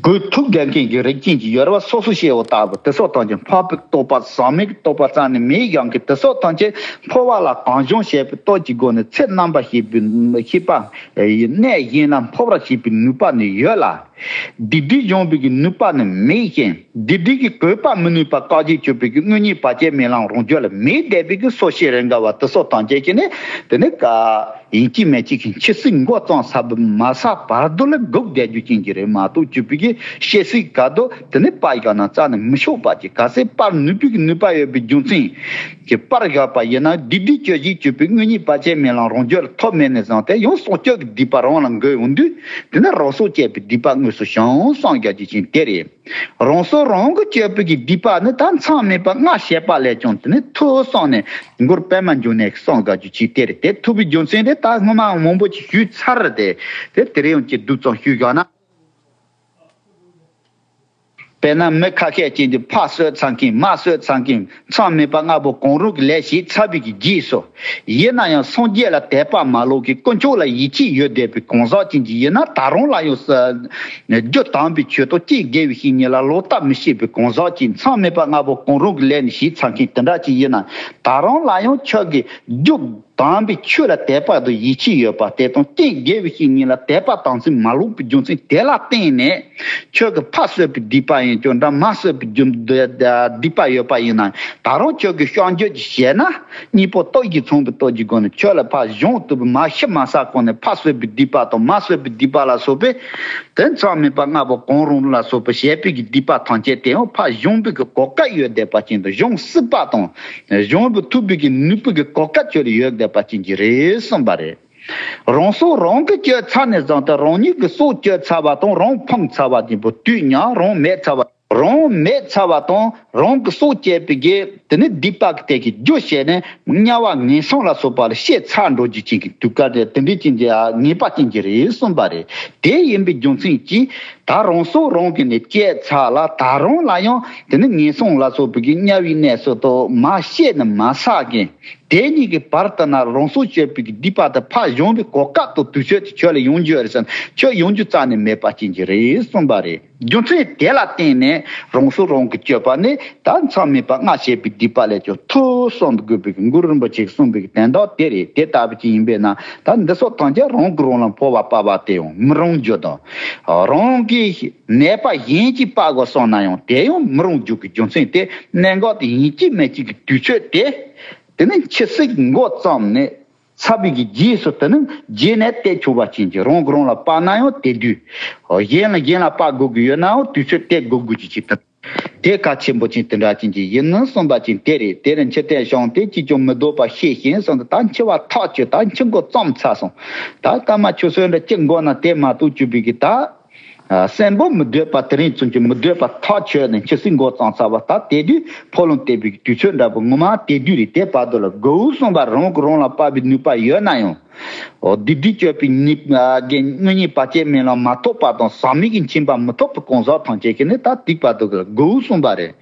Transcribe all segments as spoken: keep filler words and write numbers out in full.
གོས་ཐུག་རྒྱག་མཁན་གྱི་རིགས་ཅན་གྱི་ཡོད་རེད་བ། སོ་སོ་ཤེས་པ་ལྟ་བུ་དེ་སོགས་ཐམས་ཅད་འཕགས་པའི་རྟོགས་པ་ཟག་མེད་ཀྱི་རྟོགས་པ་རྩ་ནས་མེད་ཀྱང་གི་དེ་སོགས་ཐམས་ཅད་འཕོ་བ་ལ་གང་བྱུང་བྱས་པའི་སྟོབས་ཀྱི་སྒོ་ནས་ཚེ་རྣམ་པར་ཤེས་པའི་ཤེས་པ་གནས་གཞན་ལ་འཕོ་བར་བྱེད་པའི་ནུས་པ་ནི་ཡོད་ལ། སྡིག་སྒྲིབ་སྦྱོང་བའི་གི་ནུས་པ་ནི་མེད་ཅིང་། སྡིག་སྒྲིབ་ཀྱི་གོས་པ་མི་ནུས་པ་བཀག་བྱེད་གཅོད་པའི་གི་དངོས་གཉེན་བར་ཆད་མེད་ལམ་རང་རྒྱུད་ལ་མེད་བསྡད་པའི་གི་སོ་སྐྱེ་རེ་འགའ་བ་དེ་སོགས་ཐམས་ཅད་ཀྱིས་ནི་དེ་ནི་ཀ་ཡིན་གཅིག་མིན་གཅིག་གི་འཆི་སྲིད་མགོ་རྩོམ་ཚར་བ་མ་ཚར་བར་དུ་ལ་སྒུག་བསྡད་རྒྱུ་ཅན་གྱི་རེད་མ་གཏོགས་གཅོད་པའི་གི་སྐྱེ་སྲིད་ག་དུ་དེ་ནི་པར་བཞག་ན་རྩ་ནས་མི་ཆོག་པ་ཅིག་གལ་སྲིད་པར་ནུས་པའི་གི་ནུས་པ་ཡོད་པའི་རྒྱུ་མཚན་གྱི་པར་བཞག་པ་ཡིན་ན་སྡིག་སྒྲིབ་གཅོད་བྱེད་གཅོད་པའི་དངོས་གཉེན་བར་ཆད་མེད་ལམ་རང་རྒྱུད་ལ་ཐོབ་མེད་ནས་བཟུང་སྟེ་ཡང་སྲོག་གཅོད་ཀྱི་སྡིག་པ་རང་ལ་འགོས་ཡོང་དུས་དེ་ནི་རང་སྲོག་བཅད་པའི་སྡིག་པ་དངོས་སུ་བྱུང་སོང་རྒྱག་རྒྱུ་ཅན་དེ་རེད། རང་སྲོག་རང་གིས་གཅོད་པའི་གི་སྡིག་པ་ནི་ད་མཚམས་མེད་པ་ལྔ་བྱས་པ་ལས་ཀྱང་དེ་ནི་ཐུབ་སོང་ནས་མགུར་པདྨ་འབྱུང་གནས་ཀྱི་གསུང་ག་རྒྱུ་ཅིག་དེ་རེད། དེ་ཐུབ་པའི་རྒྱུ་མཚན་དེ་ད་སྔོན་མ་མང་པོ་ཅིག་ཞུས་ཚར་རེད་དེ། དེ་དེ་རིང་ཡང་ཅིག་བསྡུས་ཙམ་ཞུས་བཞག་ན། དཔེར་ན་མི་ཁ་ཤས་ཅིག་གིས་ཕ་གསོད་ཚར་མཁན་མ་གསོད་ཚར་མཁན་མཚམས་མེད་པ་ལྔ་པོ་གང་རུང་གི་ལས་བྱས་ཚར་བའི་གི་རྗེས་སུ། ཡིན་ན་ཡང་སངས་རྒྱས་ལ་དད་པ་མ་ལོག་གི་དཀོན་མཆོག་ལ་ཡིད་ཆེས་ཡོད་བསྡད་པའི་གང་ཟག་ཅན་གྱི་ཡིན་ན་ད་རུང་ལ་ཡང་ས་རྒྱུ་དམ་པའི་ཆོས་དང་རྐྱེན་དགེ་བའི་བཤེས་གཉེན་ལ་ལོག་ལྟ་མི་བྱེད་པའི་གང་ཟག་ཅན་མཚམས་མེད་པ་ལྔ་པོ་གང་རུང་གི་ལས་ནི་བྱས་ཚར་མཁན་དེ་འདྲ་ཅིག་ཡིན་ན་ད་རུང་ལ་ཡང་ཁྱོད་ཀྱི་རྒྱུ་དམ་པའི་ཆོས་ལ་དད་པ་དང་ཡིད་ཆེས་ཡོད་པ་དེ་དང་རྐྱེན་དགེ་བའི་བཤེས་གཉེན་ལ་དད་པ་དམ་ཚིག་མ་ལོག་པའི་རྒྱུ་མཚན་དེ་ལ་བརྟེན་ནས་ཁྱོད་ཀྱི་ཕ་གསོད་པའི་སྡིག་པ་ཡིན་ཀྱང་འདྲ་མ་གསོད་པའི་རྒྱུ་སྡིག་པ་ཡོད་པ་ཡིན་ན་ད་རུང་ཁྱོད་ཀྱི་བཤགས་འགྱོད་ཅིག་བྱས་ན། གཉིས་པོ་སྟོབས་ཀྱིས་མཚོན་པའི་སྟོབས་ཀྱི་སྒོ་ནས་ཁྱོད་ལ་ཕར་གཞུང་བཏུབ་པའི་མ་ཤི་མ་ཟ་གོང་ནས་ཕ་གསོད་པའི་སྡིག་པ་དང་མ་གསོད་པའི་སྡིག་པ་ལ་སོགས་པའི་དེ་མཚམས་མེད་པ་ལྔ་པོ་གང་རུང་ལ་སོགས་པའི་བྱས་པའི་གི་སྡིག་པ་ཐམས་ཅད་དེ་ཡང་ཕར་གཞུང་པའི་གི་གོ་སྐབས་ཡོད་བསྡད་པ་ཅན་དང་གཞུང་སྲིད་པ་དང་གཞུང་པའི་ཐུབ་པའི་གི་ནུས་པའི་གི་གོ་སྐབས་ཁྱོད་ལ་ཡོད་བསྡད་པ་ཅན་གྱི་རེད་གསུངས་པ་རེད། རང་སྲོག་རང་གིས་གཅོད་ཚར་ནས་བཟུང་སྟེ་རང་ཉིད་ཀྱི་སྲོག་གཅོད་ཚར་བ་དང་རང་ཕམ་ཚར་བ་གཉིས་པོ་དུས་མཉམ་རང་མེད་ཚར་བ། རང་མེད་ཚར་བ་དང་རང་གི་སྲོག་བཅད་པའི་གི་དེ་ནི་སྡིག་པ་གི་དེ་གི་རྒྱུ་བྱས་ནས་དམྱལ་བ་ངན་སོང་ལ་སོགས་པ་ལ་སྐྱེས་ཚར་འགྲོ་རྒྱུ་ཅན་གི་དུས་སྐབས་དེ་དེ་འདྲའི་ཅན་གྱི་ངེས་པ་ཅན་གྱི་རེད་གསུངས་པ་རེད། དེ་ཡིན་པའི་རྒྱུ་མཚན་གྱིས་ད་རང་སྲོག་རང་གིས་ནི་བཅད་ཚར་ལ་ད་རུང་ལ་ཡང་དེ་ནི་ངན་སོང་ལ་སོགས་པའི་གི་དམྱལ་བའི་གནས་སུ་དུ་མ་སྐྱེས་ནི་མ་ཚར་གི་དེ་གཉིས་ཀྱི་བར་དུ་ན་རང་སྲོག་གཅོད་པའི་གི་སྡིག་པ་དེ་ཕར་གཞུང་པའི་གོ་སྐབས་དང་དུས་ཚོད་དེ་ཁྱོད་ལ་ཡོང་རྒྱུ་རེད་ཟེར་ན་ཁྱོད་ཡོང་རྒྱུ་རྩ་ནས་མེད་པ་ཅན་གྱི་རེད་གསུངས་པ་རེད། རྒྱུ་མཚན་དེ་ལ་བརྟེན་ནས་རང་སྲོག་རང་གིས་གཅོད་པ་ནི་ད་མཚམས་མེད་པ་ལྔ་བྱས་པའི་སྡིག་པ་ལས་ཀྱང་ཐུབ་གསུངས་དགོས་པའི་གི་གུ་རུ་རིན་པོ་ཆེས་གསུངས་པའི་གི་དོན་དག་དེ་རེད། དེ་ལྟ་བུ་ཅིག་ཡིན་པས་ན་ད་འདི་སོགས་ཐམས་ཅད་རང་གིས་རང་ལ་འཕོ་བ་སྤར་བ་དེ་ཡང་མི་རུང་རྒྱུ་དང་། རང་གིས་ནད་པ་གཞན་གྱིས་སྤར་དགོས་གསུངས་ན་ཡང་དེ་ཡང་མི་རུང་རྒྱུ་གི་རྒྱུ་མཚན་དེ་གནད་འགག་དེ་ཡིན་གཅིག་མིན་གཅིག་གི་དུས་ཚོད་དེ་དེ་ནི་འཆི་སྲིད་མགོ་བརྩམས་ནས། ཚར་བའི་གི་རྗེས་སུ་དེ་ནི་རྗེས་ནས་དེ་ཆོག་པ་ཅན་གྱི་རང་གིས་རང་ལ་སྤར་ན་ཡང་དེ་དུས། གཞན་ལ་གཞན་ལ་སྤར་དགོས་ཀྱི་ཡོད་ན་ཡང་དུས་ཚོད་དེ་དགོས་དགོས་ཀྱི་ཅིག་དང་། དེ་གལ་ཆེན་པོ་ཅན་དེ་འདྲ་ཅན་གྱི་ཡིན་ནི་གསུངས་པ་ཅན་དེ་རེད། དེ་ནི་འཆི་ལྟས་བྱུང་སྟེ་ཅིས་ཀྱང་མི་སྡོད་པ་ཤེས་ཤིང་གསུངས་ཏེ་ད་འཆི་བ་ཐག་ཆོད་ད་འཆི་མགོ་བརྩམས་ཚར་སོང་། ད་སྐར་མ་ཆུ་ཚོད་འདྲ་གཅིག་འགོར་ན་དེ་མ་གཏོགས་གཅོད་པའི་གི་ད། གསོན་པོ་མི་སྡོད་པ་དེ་རིང་ཚུན་གྱི་མི་སྡོད་པ་ཐག་ཆོད་ནས་འཆི་སྲིད་མགོ་བརྩམས་ཚར་བ་ད་དེ་དུས་འཕོ་ལུང་བསྟན་པའི་དུས་ཚོད་འདྲ་པོ་ངོ་མ་དེ་དུས་རེད། དེ་བར་དུ་ལ་དགོས་གསུངས་པ་རང་གིས་རང་ལ་སྤར་བའི་ནུས་པ་ཡོད་ན་ཡང་། འོ་སྡིག་སྒྲིབ་གཅོད་པའི་ནུས་དངོས་གཉེན་བར་ཆད་མེད་ལམ་མ་ཐོབ་པ་དང་ཟག་མེད་ཀྱི་མཁྱེན་པ་མི་ཐོབ་པའི་གང་ཟག་ཐམས་ཅད་ཀྱིས་ནི་ད་དེ་བར་དུ་ལ་དགོས་གསུངས་པ་རེད།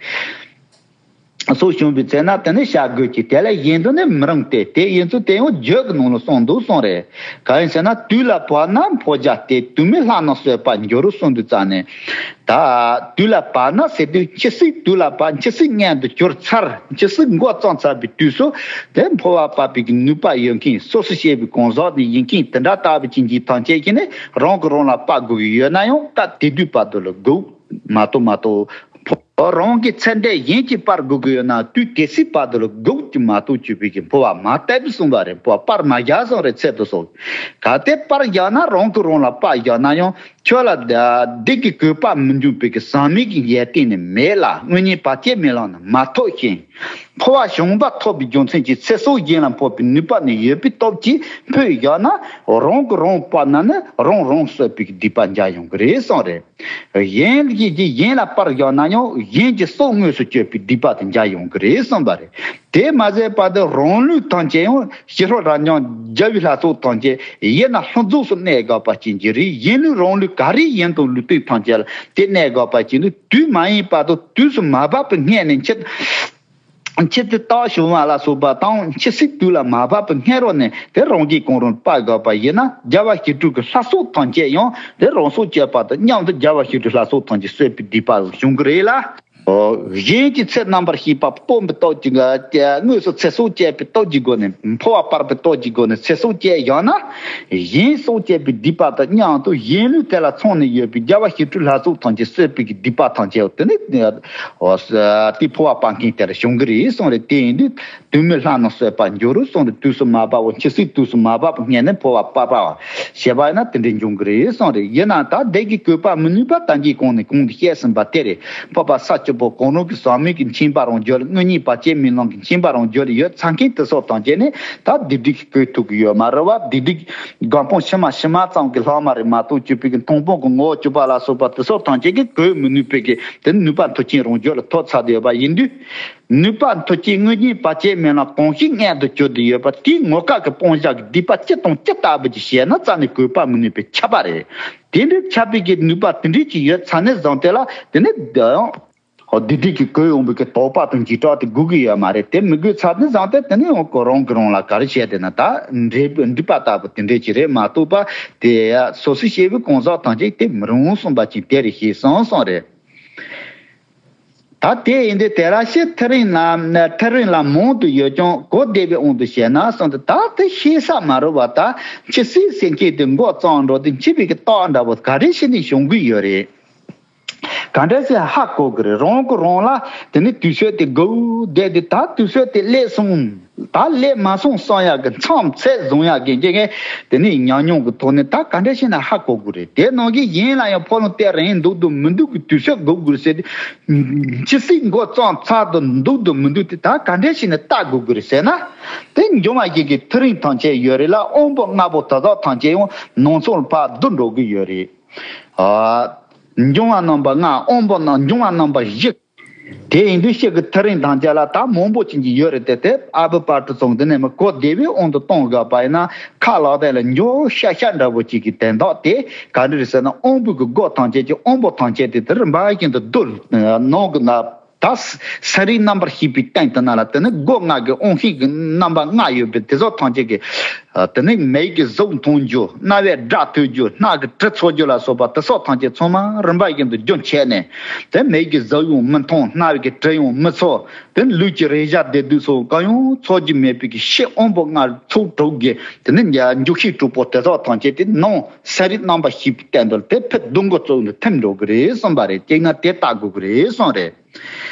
སོགས་བྱུང་བའི་ཚེ་ན་དེ་ནི་བྱ་དགོས་ཀྱི་དེ་ལས་གཞན་དུ་ནི་མི་རུང་སྟེ། དེ་ཡིན་ཚུལ་དེ་ཡང་བརྗོད་ཀྱི་ནང་ལ་གསུངས་འདུག་གསུངས་རེད། གང་ཡིན་ཟེར་ན་དུས་ལ་བབ་ན་འཕོ་བྱ་སྟེ། དུས་མེད་ལྷ་རྣམས་གསོད་པར་འགྱུར་གསུངས་དུས་ཙ་ནས། ད་དུས་ལ་བབ་ན་ཟེར་དུས་འཆི་སྲིད་དུས་ལ་བབ་འཆི་སྲིད་མངལ་དུ་གྱུར་ཚར་འཆི་སྲིད་མགོ་བརྩམས་ཚར་བའི་དུས་སུ་དེ་འཕོ་བ་སྤར་བའི་གི་ནུས་པ་ཡོད་མཁན་སོ་སོ་སྐྱེ་བོའི་གང་ཟག་དེ་ཡིན་མཁན་དེ་འདྲ་ལྟ་བུ་ཅན་གྱི་ཐམས་ཅད་ཀྱིས་ནི་རང་གིས་རང་ལ་སྤར་དགོས་ཀྱི་ཡོད་ན་ཡང་སྐབས་དེ་དུས་བར་དུ་ལ་དགོས་མ་གཏོགས་མ་གཏོགས། འཕོ་རང་གི་ཚེ་འདས་གཞན་གྱིས་སྤར་དགོས་ཀྱི་ཡོད་ན་དུས་དེ་སྲིད་བར་དུ་ལ་དགོས་ཀྱི་མ་གཏོགས་གཅོད་པའི་གི་འཕོ་བ་མ་བཏབ་གསུངས་པ་རེད། འཕོ་བ་སྤར་མ་བཞག་གསུངས་རེད། ཚེ་དུ་སོགས་གལ་ཏེ་སྤར་བཞག་ན་རང་གིས་རང་ལ་སྤར་བཞག་ན་ཡང་ཁྱོད་ལ་སྡིག་གི་གོས་པ་མི་འབྱུང་བའི་གི་ཟག་མེད་ཀྱི་ཡོན་ཏན་ནི་མེད་ལ་དངོས་གཉེན་བར་ཆད་མེད་ལམ་ནི་མ་ཐོབ་ཤིང་། འཕོ་བ་བྱུང་བ་ཐོབ་པའི་རྒྱུ་མཚན་གྱིས་ཚེ་སྲོག་གཞན་ལ་འཕོ་བའི་ནུས་པ་ནི་ཡོད་པའི་སྟོབས་ཀྱིས་འཕོས་བཞག་ན་རང་གིས་རང་སྤར་ན་ནི་རང་རང་གསོད་པའི་གི་སྡིག་པ་འཇལ་ཡོང་གི་རེད་གསུངས་རེད། གཞན་གྱིས་གཞན་ལ་སྤར་བཞག་ན་ཡང་གཞན་གྱི་སྲོག་དངོས་སུ་གཅོད་པའི་སྡིག་པ་དེ་འཇལ་ཡོང་གི་རེད་གསུངས་པ་རེད། དེ་མ་ཟད་བར་དུ་རང་ལུས་ཐམས་ཅད་ཡང་ཕྱི་རོལ་རབ་འབྱམས་རྒྱལ་བའི་ལྷ་ཚོགས་ཐམས་ཅད་ཡིད་ན་ལྷུན་རྫོགས་སུ་གནས་དགོས་པ་ཅན་གྱི་རིགས་གཞན་ལུས་རང་ལུས་ག་རེ་ཡིན་དང་ལུས་རྟེན་ཐམས་ཅད་ལ་དེ་གནས་དགོས་པ་ཅན་དུ་དུས་མ་ཡིན་བར་དུ་དུས་སུ་མ་བབ་པའི་སྔས་ནས་འཆི། འཆི་ཚེ་རྟག་བྱུང་བ་ལ་སོགས་པ་དང་འཆི་སྲིད་དུས་ལ་མ་བབ་པའི་སྔ་རོལ་ནས་དེ་རང་རྒྱུད་གང་རུང་སྤར་དགོས་པ་ཡིན་ན། རྒྱལ་བ་ཞི་ཁྲོ་གི་ལྷ་ཚོགས་ཐམས་ཅད་ཡང་དེ་རང་སྲོག་བཅད་པ་དང་མཉམ་དུ་རྒྱལ་བ་ཞི་ཁྲོའི་ལྷ་ཚོགས་ཐམས་ཅད་གསོད་པའི་སྡིག་པ་བྱུང་གི་རེད་ལ། གཞན་གྱི་ཚེ་རྣམ་པར་ཤེས་པ་སྟོན་པའི་སྟོབས་ཀྱིས། དངོས་སུ་ཚེ་སྲོག་བཅད་པའི་སྟོབས་ཀྱི་སྒོ་ནས། འཕོ་བ་སྤར་པའི་སྟོབས་ཀྱི་སྒོ་ནས་ཚེ་སྲོག་བཅད་ཡང་ན། གཞན་སྲོག་བཅད་པའི་སྡིག་པ་དང་མཉམ་དུ་གཞན་ལུས་དེ་ལ་ཚང་ནས་ཡོད་པའི་རྒྱལ་བ་ཞི་ཁྲོའི་ལྷ་ཚོགས་ཐམས་ཅད་གསོད་པའི་སྡིག་པ་ཐམས་ཅད་དེ་ནི། དེ་འཕོ་བ་སྤར་མཁན་དེར་བྱུང་གི་རེད་གསུངས་རེད། དེ་ཡིན་དུས་དུས་མེད་ལྷ་རྣམས་གསོད་པར་འགྱུར་རོ་གསུངས་རེད། དུས་སུ་མ་བབ་པ། འཆི་སྲིད་དུས་སུ་མ་བབ་པ་སྔ་ནས་འཕོ་བ་སྤར་བ་ཞེས་པ་ཡིན་ན་དེ་འདྲའི་འབྱུང་གི་རེད་གསུངས་རེད། ཡིན་ནའང་ད་བདེ་གི་བཀོད་པ་མི་ནུས་པ་ད་གིན་གོང་ནས་གོང་དུ་བཤད་ཟིན་པ་དེ་རེད། འཕགས་པ་ས་བཅུ་པོ་གང་རུང་གི་ཟག་མེད་ཀྱི་མཁྱེན་པ་རང་རྒྱུད་ལ། དངོས་གཉེན་བར་ཆད་མེད་ལམ་གྱི་མཁྱེན་པ་རང་རྒྱུད་ལ་ཡོད་ཚར་མཁན་དེ་ཚོ་ཐམས་ཅད་ནི་ད་སྡིག་སྒྲིབ་ཀྱིས་གོས་ཐུབ་ཀྱི་ཡོད་མ་རེད་བ། སྡིག་སྒྲིབ་སྒོམ་སྤང་ཕྱི་མ་ཕྱི་མ་ཙམ་གྱིས་ལྷག་མ་རེད་མ་གཏོགས། བཅུ་པའི་གི་མཐོང་སྤང་གི་ངོ་བོ་བཅུ་པ་ལ་སོགས་པ་དེ་ཚོ་ཐམས་ཅད་ཀྱིས་གོས་མི་ནུས་པའི་གི་དེ་ནུས་པ་མཐུ་ཆེན་རང་རྒྱུད་ལ་ཐོབ་ཚར་བསྡད་ཡོད་པ་ཡིན་དུས། ནུས་པ་མཐུ་ཆེན་དངོས་གཉེན་བར་ཆད་མེད་ལམ་གང་ཞིག་མངོན་དུ་གྱུར་ཏེ་ཡོད་པ་དེའི་ངོ་སྐལ་གྱི་སྤང་བྱ་གི་སྡིག་པ་ཅི་དང་ཅི་ལྟ་བུ་ཅིག་བྱས་ན་རྩ་ནས་གོས་པ་མི་ནུས་པས་ཁྱབ་པ་རེད། དེ་འདྲའི་ཁྱབ་པའི་གི་ནུས་པ་དེ་འདྲའི་ཅིག་ཡོད་ཚར་ནས་བཟུང་སྟེ་ལ་དེ་ནི་ཡང་སྡིག་སྒྲིབ་ཀྱིས་གོས་ཡོང་བའི་གི་དོགས་པ་དང་འཇིགས་སྐྲག་དེ་དགོས་ཀྱི་ཡོད་མ་རེད། དེ་མི་དགོས་ཚར་ནས་བཟུང་སྟེ་དེ་ནི་ཡང་ཁོ་རང་གིས་རང་ལ་ག་རེ་བྱས་བསྡད་ན། ད་འདྲེ་འདྲེ་པ་ལྟ་བུ་དེ་འདྲའི་ཅིག་རེད་མ་གཏོགས་པ། དེ་ཡ་སོ་སོས་བྱས་པའི་གང་ཟག་ཐམས་ཅད་དེ་མི་རུང་གསུངས་པ་ཅིག་དེ་རེད་ཞེས་གསུངས་གསུངས་རེད། ད་དེ་ཡིན་དུས་དེ་ར་ཤི་ཐག་རིང་ལ་ཐག་རིང་ལ་མང་དུ་ཡོད་ཀྱང་གོ་བདེ་བའི་དབང་དུ་བྱས་ན་གསུངས་ཏེ། ད་དེ་ཤེས་ས་མ་རེད་བ། ད་འཆི་སྲིད་ཟེར་མཁན་དེ་མགོ་བརྩམས་འགྲོ་དུས་འཆི་བའི་གི་རྟགས་འདྲ་བོ་ག་རེ་བྱས་ནས་བྱུང་གི་ཡོད་རེད། ག་འདྲ་ཞིག་ཧ་གོ་གི་རེད། རང་གིས་རང་ལ་དེ་ནི་དུས་ཚོད་དེ་སྒུག་བསྡད་དུས། ད་དུས་ཚོད་དེ་སླེབས་སོང་། ད་སླེབས་མ་སོང་བསམ་ཡག་གི་མཚམས་ཚད་བཟུང་ཡག་གི་འགན་དེ་ནི་ཉམས་མྱོང་གི་ཐོག་ནས་ད་ག་འདྲ་ཞིག་ན་ཧ་གོ་དགོས་རེད། དེ་ནང་གི་གཞན་ལ་ཡང་ཕོ་ལོང་སྟེར་རན་འདུག་འདུག་མི་འདུག་གི་དུས་ཚོད་འགོར་དགོས་ཟེར་དུས། འཆི་སྲིད་མགོ་བརྩམས་ཚར་དུ་འདུག་འདུག་མི་འདུག་དེ་ད་ག་འདྲ་ཞིག་ནས་བལྟ་དགོས་དགོས་རེད་ཟེར་ན། དེ་འབྱུང་བ་བཞི་གི་ཐག་རིང་ཐམས་ཅད་ཡོད་རེད་ལ། དབང་པོ་ལྔ་པོ་དེ་དག་ཐམས་ཅད་ཡང་ནང་ཚང་ལ་ཕར་བསྡུ་འགྲོ་གི་ཡོད་རེད། ཨ། འབྱུང་བ་རྣམ་པ་ལྔ། དབང་པོ་རྣམས་འབྱུང་བ་རྣམ་པ་བཞི། དེ་ཡིན་དུས་ཤི་གི་ཐག་རིང་ཐམས་ཅད་ལ་ད་མང་པོ་ཅན་གྱི་ཡོད་རེད་དེ། དེ་ཨ་བུ་པ་ཏྲུ་ཚང་འདི་ནས་མི་གོ་བདེ་བའི་དབང་དུ་གཏོང་དགོས་པ་ཡིན་ན། ཁ་ལག་དེ་ལ་འཇོག་ཤ་ཤ་འདྲ་བོ་ཅིག་གི་དན་རྟགས་དེ་ག་འདྲ་རེད་ཟེར་ན། དབང་པོ་གི་སྒོ་ཐམས་ཅད་ཀྱི་དབང་པོ་ཐམས་ཅད་དེ་དེར་འབའ་ཞིག་ཏུ་བསྡུ་ནང་གི་ན། ད་ས་རིག་རྣམ་པར་ཤེས་པའི་སྟེང་དུ་ན་ལ། དེ་ནི་སྒོ་ལྔ་གི་དབང་ཤེས་ཀྱི་རྣམ་པ་ལྔ་ཡོད་པའི་དེ་ཚོ་ཐམས་ཅད་ཀྱི། དེ་ནི་མིག་གིས་གཟུགས་མཐོང་རྒྱུ། རྣ་བས་སྒྲ་ཐོས་རྒྱུ། སྣ་གིས་དྲི་ཚོར་རྒྱུ་ལ་སོགས་པ་དེ་ཚོ་ཐམས་ཅད་ཚང་མ་རིམ་པ་བཞིན་དུ་རྒྱུན་ཆད་ནས། དེ་མིག་གིས་གཟུགས་ཡང་མི་མཐོང་། རྣ་བས་དྲི་ཡང་མི་ཚོར། དེ་ལུས་ཀྱི་རེག་བྱ་བདེ་སྡུག་སོགས་གང་ཡང་ཚོར་རྒྱུ་མེད་པའི་གི་ཕྱི་དབང་པོ་ལྔ་ཚོགས་དྲུག་གི་དེ་ནི་འཇུག་ཤེས་གྲུབ་པོ་དེ་ཚོ་ཐམས་ཅད་དེ་ནང་ས་རིག་རྣམ་པར་ཤེས་པའི་སྟེང་དུ་དེ་ཕེབས་སྡུག་མགོ་བཙུགས་ནས་ཐིམ་འགྲོ་གི་རེད་གསུངས་པ་རེད། དེས་ན་དེ་ལྟ་དགོས་ཀྱི་རེད་གསུངས་རེད།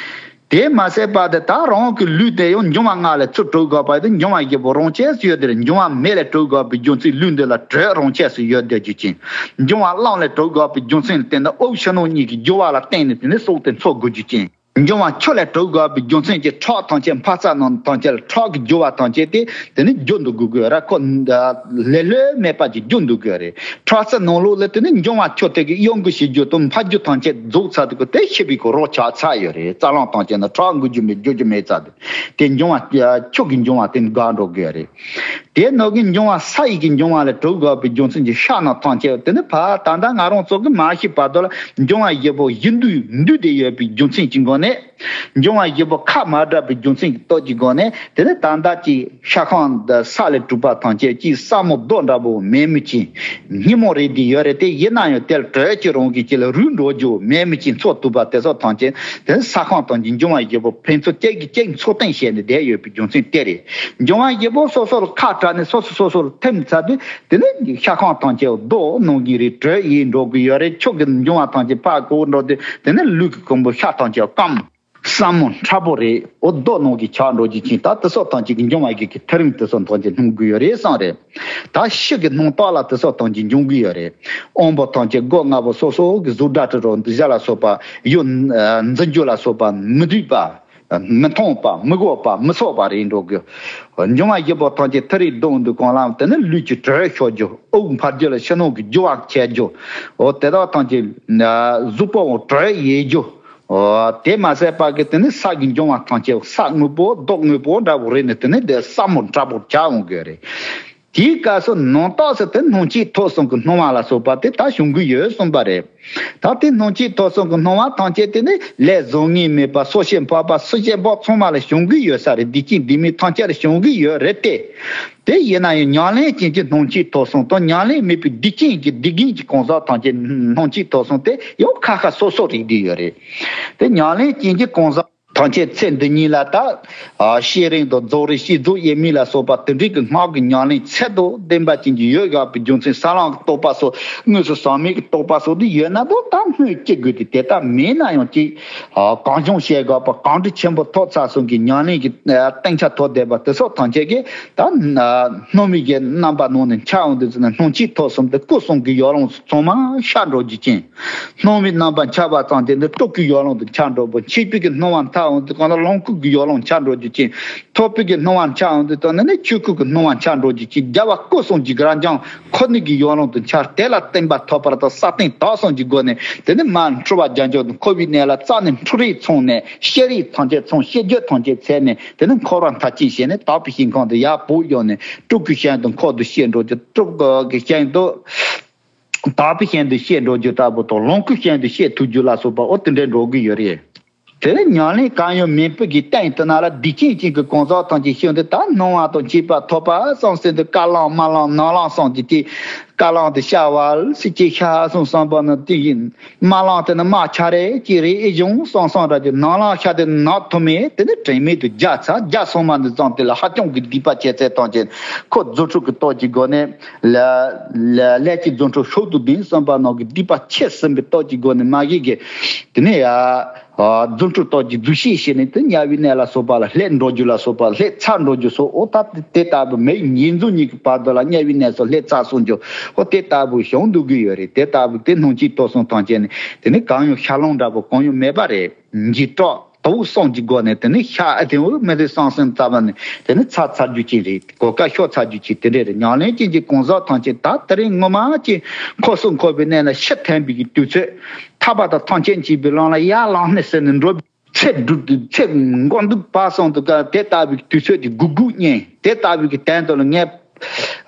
དེ་མ་ཟད་པ་དེ་ད་རང་གི་ལུས་དེ་ཡང་འབྱུང་བ་ལྔ་ལས་ཚུར་གྲུབ་དགོས་པ་དེ། འབྱུང་བ་བཞི་པོ་རང་ཆས་སུ་ཡོད་དེར། འབྱུང་བ་མེ་ལས་གྲུབ་དགོས་པའི་རྒྱུ་མཚན་ལུས་འདི་ལ་དྲོད་རང་ཆས་སུ་ཡོད་བསྡད་རྒྱུ་ཅན། འབྱུང་བ་རླུང་ལས་གྲུབ་དགོས་པའི་རྒྱུ་མཚན་ལ་བརྟེན་ནས་དབུགས་ཕྱི་ནང་གཉིས་ཀྱི་རྒྱུ་བ་ལ་བརྟེན་ནས་དེ་ནས་སྲོག་དེ་འཚོ་དགོས་རྒྱུ་ཅན། འབྱུང་བ་ཆུ་ལས་གྲུབ་དགོས་པའི་རྒྱུ་མཚན་གྱིས་ཁྲག་ཐམས་ཅད་འཕར་རྩ་རྣམས་ཐམས་ཅད་ལ་ཁྲག་གི་རྒྱུ་བ་ཐམས་ཅད་དེ་དེ་ནས་རྒྱུ་འདུ་དགོས་དགོས་ར། ཁོ་ལེ་ལོས་མེད་པ་ཅིག་རྒྱུ་འདུ་དགོས་རེད། ཁྲག་རྩ་ནང་ལོགས་ལ་དེ་ནས་འབྱུང་བ་ཆུ་དེ་གི་གཡོ་འགུལ་བྱེད་རྒྱུ་དང་འཕར་རྒྱུ་ཐམས་ཅད་རྫོགས་ཚར་དུས་དེ་ཤི་བའི་གི་རོ་ཆགས་ཚར་ཡོད་རེད། རྩ་རླུང་ཐམས་ཅད་ནི་ཁྲག་འགུལ་རྒྱུ་མེད་རྒྱུ་རྒྱུ་མེད་ཚར་དུས་དེ་འབྱུང་བ་ཆུ་གི་འབྱུང་བ་དེ་འགག་འགྲོ་དགོས་རེད། དེ་ནང་གི་འབྱུང་བ་ས་ཡི་གི་འབྱུང་བ་ལས་གྲུབ་དགོས་པའི་རྒྱུ་མཚན་གྱིས་ཤ་རྣམས་ཐམས་ཅད་དེ་ནི་ཕ་ད་ལྟ་ང་རང་ཚོ་གི་མ་ཤི་བར་དུ་ལ་འབྱུང་བ་བཞི་པོ་བཞི་འདུས་འདུས་ཏེ་ཡོད་པའི་རྒྱུ་མཚན་གྱི་སྒོ་ནས། འབྱུང་བ་བཞི་པོ་ཁ་མ་བྲལ་བའི་རྒྱུ་མཚན་གྱི་སྟོབས་ཀྱི་སྒོ་ནས། དེ་ནི་ད་ལྟ་ཅིག་ཤ་ཁང་འདི་ས་ལས་གྲུབ་པ་ཐམས་ཅད་ཅིག་ས་མོ་རྡོ་འདྲ་པོ་མེད་མི་ཅིག་སྙི་མོ་རེད་དེ་ཡོད་རེད་དེ། ཡིན་ན་ཡང་དེ་ལ་དྲོད་ཀྱི་རང་བཞིན་ཅིག་ལ་རུལ་འགྲོ་རྒྱུ་མེད་མི་ཅིག་འཚོ་ཐུབ་པ་དེ་ཚོ་ཐམས་ཅད་དེ་ནི་ས་ཁང་ཐམས་ཅད་འབྱུང་བ་བཞི་པོ་ཕན་ཚུན་གཅིག་གིས་གཅིག་འཚོ་རྟེན་བྱས་ནས་བསྡད་ཡོད་པའི་རྒྱུ་མཚན་དེ་རེད། འབྱུང་བ་བཞི་པོ་སོ་སོ་ལ་ཁ་བྲལ་ནས་སོ་སོ་སོ་སོ་ལ་ཐིམ་ཚར་དུས་དེ་ནི་ཤ་ཁང་ཐམས་ཅད་རྡོ་ནང་བཞིན་རེད། དྲོད་ཡལ་འགྲོ་གི་ཡོད་རེད། ཆུ་གི་འབྱུང་བ་ཐམས་ཅད་ཕར་གོ་འགྲོ་དུས་དེ་ནི་ལུས་ཀྱི་ཀུན་པོ་ཤ་ཐམས་ཅད་སྐམ། ས་མོ་ཁྲ་པོ་རེད། འོ་རྡོ་ནང་གི་ཆགས་འགྲོ་རྒྱུ་ཅན། ད་དེ་སོགས་ཐམས་ཅད་ཀྱི་འབྱུང་བ་བཞི་གི་ཐག་རིང་དེ་སོགས་ཐམས་ཅད་སྣོམ་དགོས་ཡོད་རེད་གསུངས་རེད། ད་ཤི་གི་སྣང་རྟོག་ལ་དེ་སོགས་ཐམས་ཅད་འབྱུང་གི་ཡོད་རེད། དབང་པོ་ཐམས་ཅད་སྒོ་ལྔ་པོ་སོ་སོ་གི་གཟུགས་སྒྲ་དྲི་རོ་འདི་བཞི་ལ་སོགས་པ་ཡོད། འཛིན་རྒྱུ་ལ་སོགས་པ་མི་འདུས་པ། མི་མཐོང་བ། མི་གོ་བ། མི་ཚོར་བ་རེད་འགྲོ་གི། འབྱུང་བ་བཞི་པོ་ཐམས་ཅད་ཐག་རིང་བསྡུ་འདུག་གང་ལ་དེ་ནི་ལུས་ཀྱི་དྲོད་ཤོར་རྒྱུ། དབུགས་འཕར་རྒྱུ་ལ་ཕྱི་ནང་གི་རྒྱུ་བ་ཆད་རྒྱུ། འོ་དེ་དག་ཐམས་ཅད་གཟུགས་པོའང་དྲོད་ཡལ་རྒྱུ། འོ་དེ་མ་ཟད་པ་གི་དེ་ནི་ས་གི་འབྱུང་བ་ཐམས་ཅད་ས་དངོས་པོ་རྡོ་དངོས་པོ་འདྲ་པོ་རེད་ནས་དེ་ནི་དེ་ས་མོ་འདྲ་པོ་ཆགས་འོང་གི་རེད། དེའི་སྐབས་སུ་ནང་རྟགས་སུ་དེ་སྣང་མཆེད་ཐོབ་གསུམ་གྱི་སྣང་བ་ལ་སོགས་པ་དེ་ད་བྱུང་གི་ཡོད་གསུངས་པ་རེད། ད་དེ་སྣང་མཆེད་ཐོབ་གསུམ་གྱི་སྣང་བ་ཐམས་ཅད་དེ་ནི་ལས་བཟང་ངན་མེད་པ་སོ་སྐྱེ་འཕགས་པ་སུ་སྐྱེ་འཕགས་ཚང་མ་ལ་བྱུང་གི་ཡོད་ས་རེད། སྡིག་ཅན་སྡིག་མེད་ཐམས་ཅད་ལ་བྱུང་གི་ཡོད་རེད་དེ། དེ་ཡིན་ན་ཡང་ཉམས་ལེན་ཅན་གྱི་སྣང་མཆེད་ཐོབ་གསུམ་དང་ཉམས་ལེན་མེད་པའི་སྡིག་ཅན་གྱི་སྡིག་རྒན་གྱི་གང་ཟག་ཐམས་ཅད་སྣང་མཆེད་ཐོབ་གསུམ་དེ་ཡང་ཁ་ཁ་སོ་སོ་རེད་བསྡད་ཡོད་རེད། དེ་ཉམས་ལེན་ཅན་གྱི་གང་ཟག་ཐམས་ཅད་ཚེ་འདི་ཉིད་ལ་ད། ཨ། ཤེས་རིག་དང་རྫོགས་རིམ་བསྐྱེད་རྫོགས་དབྱེར་མེད་ལ་སོགས་པ་དེ་འདྲའི་གི་སྔགས་ཀྱི་ཉམས་ལེན་ཚད་དང་ལྡན་པ་ཅན་གྱི་ཡོད་དགོས་པའི་རྒྱུ་མཚན་ས་ལམ་གྱི་རྟོགས་པ་སོགས་དངོས་སུ་ཟག་མེད་ཀྱི་རྟོགས་པ་སོགས་དེ་ཡོད་ན་དང་ད་སྨོས་ཅི་དགོས་ཏེ། དེ་ལྟར་མེད་ན་ཡང་ཅིག་ཨ། གང་བྱུང་བཤད་དགོས་པ་གང་འདྲ་ཆེན་པོ་ཐོབ་ཚར་སོང་གི་ཉམས་ལེན་གྱི་ཨ། སྟེང་ཆ་ཐོབ་བསྡད་པ་དེ་སོགས་ཐམས་ཅད་ཀྱིས་ད་ཨ། སྣང་བའི་གི་རྣམ་པ་ནང་ནས་འཆར་འོང་དུས་ཙམ་ན་སྣང་མཆེད་ཐོབ་གསུམ་དེ་སྐུ་གསུམ་གྱི་ཡོ་ལང་ཚང་མ་ཤར་འགྲོ་རྒྱུ་ཅན། སྣང་བའི་རྣམ་པ་འཆར་བ་ཙམ་དེ་ནི་སྟོབས་ཀྱི་ཡོ་ལང་དུ་འཆར་འགྲོ་བ། མཆེད་པའི་གི་སྣང་བ་མཐའ་འོང་དུས་གང་ལ་ལོངས་སྐུ་གི་ཡོ་ལང་འཆར་འགྲོ་རྒྱུ་ཅན། ཐོབ་པའི་གི་སྣང་བ་འཆར་འོང་དུས་ཙམ་ན་ནི་ཆོས་སྐུ་གི་སྣང་བ་འཆར་འགྲོ་རྒྱུ་ཅན། རྒྱལ་བ་སྐུ་གསུམ་གྱི་རབ་འབྱམས་ཁོ་ནའི་གི་ཡོ་ལང་དུ་འཆར། དེ་ལ་བརྟེན་པ་ཐོབ་པར་དང་ས་སྟེང་བདག་གསུམ་གྱི་སྒོ་ནས་དེ་ནི་མར་འཁྲུལ་བ་རྒྱ་མཚོ་དང་འཁོར་བའི་གནས་ལ་རྩ་ནས་འཁྲུལ་རིག་ཚང་ནས་ཤེས་རིག་ཐམས་ཅད་ཚང་། ཤེས་རྒྱུད་ཐམས་ཅད་ཚང་ནས་དེ་ནི་འཁོར་བ་མཐར་ཕྱིན་བྱས་ནས་དག་པའི་ཞིང་ཁམས་དུ་ཡར་བུད་ཡོང་ནས་སྤྲུལ་སྐུའི་ཞིང་དུ་འཁོར་དུ་གཤེགས་འགྲོ་རྒྱུ། སྤྲུལ་སྐུ་གི་ཞིང་དུ། དག་པའི་ཞིང་དུ་གཤེགས་འགྲོ་རྒྱུ་ལྟ་བུ་དང་ལོངས་སྐུའི་ཞིང་དུ་གཤེགས་ཐུབ་རྒྱུ་ལ་སོགས་པ་འོ་དེ་འདྲའི་འགྲོ་གི་ཡོད་རེད། དེ་ནས་ཉམས་ལེན་གང་ཡང་མེད་པའི་གི་སྟེང་དུ་ན་ལ་སྡིག་ཅན་ཅན་གྱི་གང་ཟག་ཐམས་ཅད་ཤིན་ཏུ་ད་སྣང་བ་དང་བཅས་པ་ཐོབ་པ་བསམ་སྲིད་དུ་དཀར་ལམ་དམར་ལམ་ནག་ལམ་གསུམ་གྱི་དེ་དཀར་ལམ་དུ་ཤར་བ་སྲིད་ཀྱི་ཤ་གསུམ་བསམ་པ་ན་དེ་ཡིན། དམར་ལམ་དེ་ནི་དམག་ཆ་རེ་གཅིག་རེ་ཨེ་བྱུང་བསམ་བསམ་འདྲ་གྱི་ནག་ལམ་ཤར་དེ་ནག་ཐོམ་མེ་དེ་ནི་དྲན་མེད་དུ་རྒྱ་ཚ་རྒྱ་སོང་མ་ནི་ཙམ་དེ་ལ་ཧ་ཅང་གི་སྡིག་པ་བྱས་ཚད་བཏང་ཅན་ཁོ་རྫུ་འཕྲུལ་གྱི་སྟོབས་ཀྱི་སྒོ་ནས། ལ་ལ་ལས་ཀྱི་རྫུ་འཕྲུལ་ཤུགས་དུ་ལྡན་བསམ་པ་ནང་གི་སྡིག་པ་ཆེ་ཟིན་པའི་སྟོབས་ཀྱི་སྒོ་ནས་མ་གི་གི་དེ་ནས་ཡ་རྫུ་འཕྲུལ་སྟོབས་ཀྱི་རྫུ་ཤེས་ཤེས་ནས་དེ་དམྱལ་བའི་གནས་ལ་སོགས་པ་ལ་ལྷད་འགྲོ་རྒྱུ་ལ་སོགས་པ་ལྷད་ཚར་འགྲོ་རྒྱུ་སོགས་འོ་ད་དེ་ལྟ་བུ་མེད་ཉིན་རྫུ་གཉིས་ཀྱི་བར་དུ་ལ་དམྱལ་བའི་གནས་སུ་ལྷད་ཚར་སོང་རྒྱུ་འོ་དེ་ལྟ་བུ་བྱུང་འདུག་གི་ཡོད་རེད། དེ་ལྟ་བུ་དེ་སྣང་མཆེད་ཐོབ་གསུམ་ཐམས་ཅད་ནི་དེ་ནི་གང་ཡང་ཤར་ལམ་འདྲ་པོ་གང་ཡང་མེད་པ་རེད། འཇིགས་སྐྲག་དོགས་གསུམ་གྱི་སྒོ་ནས་དེ་ནི་ཤ་ཨ་དེ་འུ་མི་དེ་སང་སེམས་ཙམ་ནས་དེ་ནི་ཚར་ཚར་རྒྱུ་ཅིག་རེད། གོ་སྐབས་ཤོར་ཚར་རྒྱུ་ཅིག་དེ་འདྲས་རེད། ཉམས་ལེན་ཅན་གྱི་གང་ཟག་ཐམས་ཅད་ད་དེ་རིང་ངོ་མ་ཅིག་འཁོར་གསུམ་འཁོར་བའི་གནས་ལ་ཕྱིར་ཐོན་པའི་གི་དུས་ཚོད། ཐར་པ་དང་ཐམས་ཅད་མཁྱེན་པའི་ལམ་ལ་ཡར་ལངས་ནས་ཟེར་ནས་འགྲོ་ཚེ་སྒྲུབ་ཚེ་མགོ་འདུག་བར་གསུམ་དུ་དེ་ལྟ་བུའི་དུས་ཚོད་ཀྱི་སྒུག་སྒུག་བརྙན་དེ་ལྟ་བུའི་གི་དོན་དུ་ལ་ངས།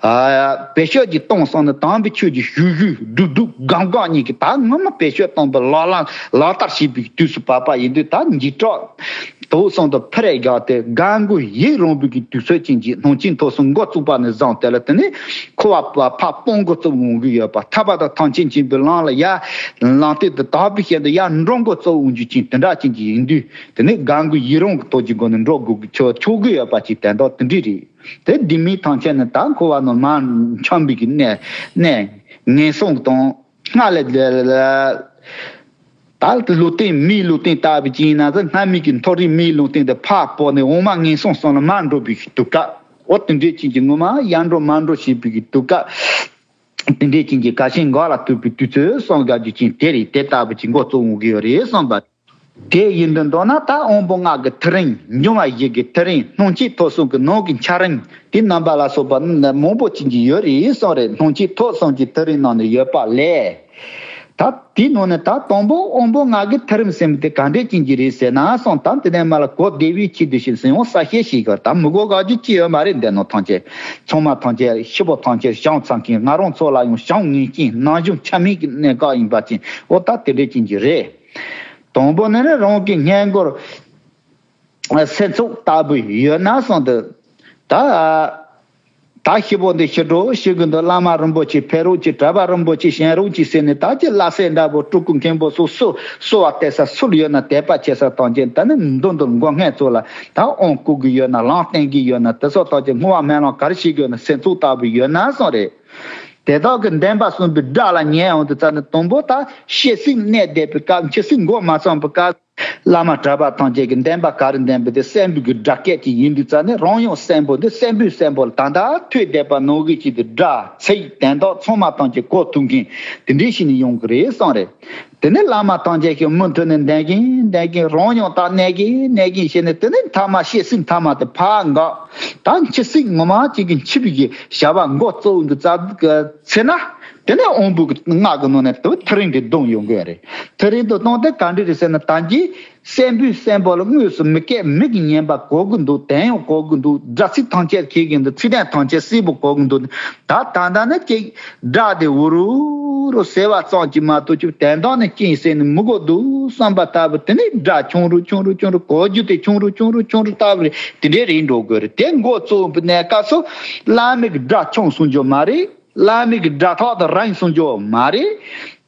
ཨ། བེད་སྤྱོད་ཀྱིས་གཏོང་སོང་ན་དམ་པའི་ཆོས་ཀྱི་ཞུ་ཞུ་སྒྲུབ་སྒྲུབ་སྒང་སྒང་གཉིས་ཀྱི་ད་སྔོན་མ་བེད་སྤྱོད་གཏོང་བའི་ལག་ལེན་ལག་བསྟར་བྱེད་པའི་དུས་སུ་བབ་པ་ཡིན་དུས་ད་འཇིགས་སྐྲག་དོགས་གསུམ་དུ་ཕར་རེ་བཞག་སྟེ་དགའ་མགུ་ཡིད་རངས་པའི་གི་དུས་ཚོད་ཅན་གྱི་སྣང་མཆེད་ཐོབ་གསུམ་འགོ་བཙུགས་པ་ནས་བཟུང་སྟེ་ལ་དེ་ནས་འཁོར་བ་ཕར་སྤོང་འགོ་བཙུགས་འོང་གི་ཡོད་པ། ཐར་པ་དང་ཐམས་ཅད་མཁྱེན་པའི་ལམ་ལ་ཡར་ལངས་ཏེ་དེ་དག་པའི་ཞལ་དུ་ཡར་འགྲོ་འགོ་བཙུགས་འོང་རྒྱུ་ཅན་དེ་འདྲ་ཅན་གྱི་ཡིན་དུས་དེ་ནས་དགའ་མགུ་ཡིད་རངས་ཀྱི་ཐོག་གི་སྒོ་ནས་འགྲོ་དགོས་ཀྱི་ཆོག་ཆོག་གི་ཡོད་པ་ཅིག་དོན་དག་དེ་འདྲ་རེད། དེ་སྡིག་མིན་ཐམས་ཅད་ནི་ད་འཁོར་བ་ནང་མར་འཁྱམས་པའི་གི་གནས་གནས་ངན་སོང་དང་སྔར་ལས་ལས་ལས་ད་ལུས་རྟེན་མིའི་ལུས་རྟེན་ལྟ་བུ་ཅིག་ཡིན་ན་ཟེར་སྔར་མེད་ཀྱི་མཐོ་རིས་མིའི་ལུས་རྟེན་དེ་ཕར་སྤོ་ནས་འོག་མ་ངན་སོང་གསུམ་ལ་མར་འགྲོ་བའི་གི་དུས་སྐབས་འོ་དེ་འདྲས་ཅན་གྱི་ངོ་མ་ཡར་འགྲོ་མར་འགྲོ་བྱེད་པའི་གི་དུས་སྐབས་དེ་འདྲས་ཅན་གྱི་དགའ་ཞེན་འགག་ལ་ཐུག་པའི་དུས་ཚོད་སོང་དགའ་རྒྱུ་ཅན་དེ་རེད། དེ་ལྟ་བུ་ཅིག་འགོ་བཙུགས་འོང་གི་ཡོད་རེད་བསམ་པ། དེ་ཡིན་དུ་མདོར་ན་ད་དབང་པོ་ལྔ་གི་ཐག་རིང་འབྱུང་བ་བཞི་གི་ཐག་རིང་སྣང་མཆེད་ཐོབ་གསུམ་གྱི་ནང་གི་འཆར་རིང་དེ་རྣམ་པ་ལ་སོགས་པ་མང་པོ་ཅན་གྱི་ཡོད་རེད་གསུངས་རེད། སྣང་མཆེད་ཐོབ་གསུམ་གྱི་ཐག་རིང་ནང་ནས་ཡོད་པ་ལས། ད་དེའི་ནང་ནས་ད་དང་པོ་དབང་པོ་ལྔ་གི་ཐག་རིང་ཟེར་མི་དེ་ག་འདྲས་ཅན་གྱི་རེད་ཟེར་ན་སོང་ད་དེ་ནས་མ་ལ་གོ་བདེ་བའི་ཆེད་དུ་ཞིག་ཟིན་འོང་གསལ་བཤད་ཞིག་གི་ད་མི་གོ་ག་རྒྱུ་ཅི་ཡོད་མ་རེད། འདི་ནང་ཐམས་ཅད་ཚང་མ་ཐམས་ཅད་ཤི་བོ་ཐམས་ཅད་བྱང་ཚང་མཁན་ང་རང་ཚོ་ལ་ཡང་བྱང་ངན་རྐྱེན་ནང་བྱུང་ཆ་མེད་ཀྱི་གནས་སྐབས་ཡིན་པ་ཅན་འོ་ད་དེ་འདྲས་ཅན་གྱི་རེད། དང་པོ་ནི་རང་གི་སྔས་མགོར་སེམས་ཚོགས་ལྟ་བུ་ཡོད་ན་སོང་དུ། ད་ད་ཤི་བོ་འདི་ཤི་འགྲོ་ཤི་གི་འདུག་བླ་མ་རིན་པོ་ཆེ་ཕེབས་རོགས་ཀྱི་གྲྭ་པ་རིན་པོ་ཆེ་བཞེངས་རོགས་ཀྱི་ཟེར་ནས་ད་ཀྱི་བླ་སྲས་འདྲ་པོ་སྤྲུལ་སྐུ་མཁན་པོ་སོགས་སུ་གསོལ་བ་བཏབ་ས་སུ་ཡོད་ན་དད་པ་བྱེད་ས་དང་ཅན་ད་ནི་མདུན་དུ་མགོ་སྔས་ཚོ་ལ་ད་དབང་བསྐུར་གི་ཡོད་ན་ལམ་བསྟན་གི་ཡོད་ན་དེ་སོགས་དང་ཅན་བསྔོ་བ་སྨོན་ལམ་ག་རེ་བྱེད་གི་ཡོད་ན་སེམས་ཚོགས་ལྟ་བུ་ཡོད་ན་སོང་རེད། དེ་དག་གི་བདེན་པ་གསུངས་པའི་སྒྲ་ལ་ཉན་འོང་དུས་ཙམ་ནས་དང་པོ་ད་བཤད་སྲིད་གནས་བསྡད་པའི་སྐབས་འཆི་སྲིད་འགོ་མ་ཚུགས་པའི་སྐབས་བླ་མ་གྲྭ་པ་ཐམས་ཅད་ཀྱི་བདེན་པ་ག་རེ་བདེན་པ་དེ་གསན་པའི་གི་སྒྲ་སྐད་ཅིག་ཡིན་དུས་ཙམ་ནས་རང་ཡང་གསན་པོ་འདི་གསན་པའི་གསན་པོ་ལ་ད་ལྟ་ཐོས་བསྡད་པ་ནང་བཞིན་གྱི་དེ་སྒྲ་ཚིག་དོན་དག་ཚང་མ་ཐམས་ཅད་གོ་ཐུབ་མཁན་དེ་འདྲའི་ཞིག་ནས་ཡོང་གི་རེད་གསུངས་རེད། དེ་ནས་བླ་མ་ཐམས་ཅད་ཀྱིས་མུ་མཐུད་ནས་འདོན་གིན་འདོན་གིན་རང་ཡང་དག་གནས་གིན་གནས་གིན་བྱས་ནས་དེ་ནས་མཐའ་མ་བཤད་སྲིད་མཐའ་མ་དེ་ཕར་འགག་ད་འཆི་སྲིད་ངོ་མ་གཅིག་གི་འཆི་བའི་གི་བྱ་བ་འགོ་བཙུགས་འདུག་ཙ་ཚེ་ན། དེ་ནས་དབང་པོ་གི་སྔགས་ཀྱི་ནང་ནས་དེ་ཐག་རིང་དུ་བརྡུང་ཡོང་གི་རེད། ཐག་རིང་དུ་བརྡུངས་ཏེ་ག་འདྲ་རེད་ཟེར་ན། ད་གིན་སྲིན་པོའི་སྲིན་པོ་ལ་དངོས་སུ་མི་སྐད་མིག་གིས་ཉན་པ་གོ་གི་འདུག་དོན་ཡང་གོ་གི་འདུག་སྒྲ་ཚིག་ཐམས་ཅད་མཁྱེན་གྱི་འདུག་ཚིག་དོན་ཐམས་ཅད་གསལ་པོ་གོ་གི་འདུག་ད་ད་ལྟ་ནི་ཅིག་སྒྲ་དེ་འུ་རུ་རུ་ཟེར་བ་ཙམ་གྱིས་མ་གཏོགས་ཅིག་དོན་དག་ནི་ཅི་ཡིན་ཟེར་ནས་མི་གོ་འདུག་བསམ་པ་ལྟ་བུ། དེ་ནས་སྒྲ་ཆུང་རུ་ཆུང་རུ་ཆུང་རུ་གོ་རྒྱུ་དེ་ཆུང་རུ་ཆུང་རུ་ཆུང་རུ་ལྟ་བུ་རེད། དེ་འདྲའི་རིགས་འགྲོ་དགོས་རེད། དེ་འགོ་བཙུགས་པའི་གནས་སྐབས་སུ་བླ་མའི་སྒྲ་ཆུང་གསུང་རྒྱུ་མ་རེད། བླ་མའི་སྒྲ་ཐག་དེ་རིང་གསུང་རྒྱུ་མ་རེད།